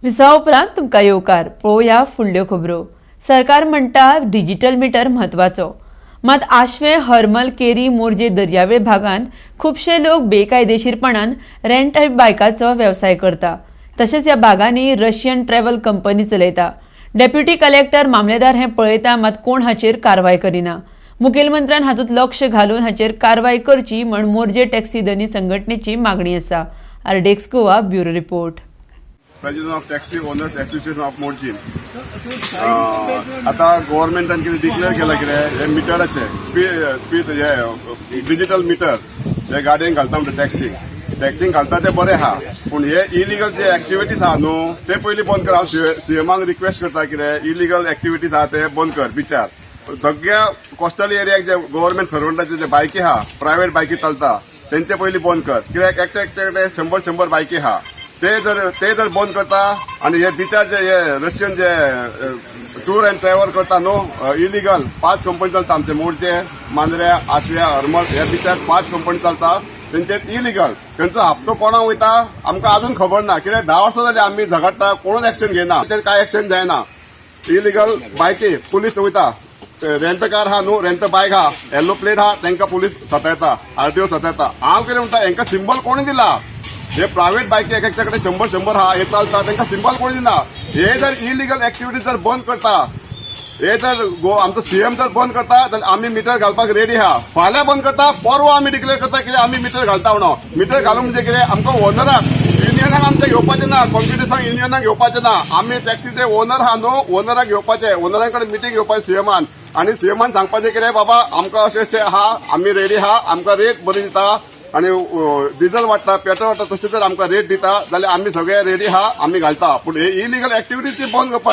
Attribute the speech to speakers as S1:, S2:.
S1: विसवा उपरांत तुमकां येवकार. पळोवया फुडल्यो खबरो. सरकार म्हणटा डिजिटल मिटर म्हत्वाचो, मात आशवें, हरमल, केरी, मोरजे दर्यावेळ भागांत खुबशे लोक बेकायदेशीरपणान रेंट बायकाचो वेवसाय करता. तशेंच ह्या भागांनी रशियन ट्रॅव्हल कंपनी चलयता. डेप्युटी कलेक्टर, मामलेदार हें पळयता, मात कोण हाचेर कारवाय करिना. मुखेलमंत्र्यान हातूंत लक्ष घालून हाचेर कारवाय करची म्हण मोरजे टॅक्सी धनी संघटनेची मागणी आसा. RDX Goa, bureau report.
S2: President of Taxi Owners Association of Morjim. आतां गव्हर्मेंटान कितें डिक्लेअर केलां कितें, हे मिटराचे स्पीड स्पीड हे डिजिटल मिटर हे गाडयेन घालता म्हणटा. टॅक्सीक टॅक्सींक घालता ते बरें आहा, पूण हे इलिगल जे एक्टिविटीज आहा न्हू, ते पयलीं बंद कर. हांव सीएमाक रिक्वेस्ट करता, कितें इलिगल एक्टिविटीज आहा ते बंद कर. बिचार सगळ्या कोस्टल एरियाक जे गव्हर्मेंट सर्वंटाचे जे बायकी आहा, प्रायव्हेट बायकी चलता, तेंचे पयलीं बंद कर. कित्याक एकटे एकटे शंबर शंबर बायकी आहा. ते जर बंद करता आणि हे बिचार जे हे Russian J tour and travel करता न्हू इलिगल, पांच कंपनी चलता आमचे मोरजे, मांद्र्या, आशव्या, हरमल ह्या बिचार पांच कंपनी चलता. तेंचे इलिगल तेंचो हप्तो कोणाक वयता आमकां अजून खबर ना. कित्याक 10 वर्सां जाली आमी झगडटा, कोणूच एक्शन घेयना. तेचेर कांय एक्शन जायना. इलिगल बायकी पुलीस वयता. रेंट कार हा न्हू, रेंट बायक हा, येल्लो प्लेट हा, तांकां पुलीस सतायता, आरटीओ सतायता. हांव कितें म्हणटा, हांकां सिंबल कोणी दिला? हे प्रायव्हेट बायकी एक एकट्या कडेन शंबर शंबर हा, हे चलता, तांकां सिंबल कोणी दिना? हे जर इलिगल एक्टिविटी जर बंद करता, हे जर गो आमचो सीएम जर बंद करता जाल्यार आमी मिटर घालपाक रेडी आहा. फाल्यां बंद करता, परवा आमी डिक्लेअर करता कितें, आमी मिटर घालता म्हणून. मिटर घालून म्हणजे कितें, आमकां ओनराक युनियनाक आमच्या घेवपाचें ना, कॉम्पिटिशन युनियनाक घेवपाचें ना. आमी टॅक्सीचे ओनर आहा न्हू, ओनराक घेवपाचे, ओनरा कडेन मिटींग घेवपाचें सीएमान आनी सीएमान सांगपाचें कितें, बाबा आमकां अशें अशें आहा, आमी रेडी आहा, आमकां रेट बरी दिता आणि डिझल वाडटा, पेट्रोल वाडटा, तशें जर आमकां रेट दिता जाल्यार आमी सगळे रेडी आहा, आमी घालता. पूण हे इलिगल एक्टिविटीज ती बंद करपाची.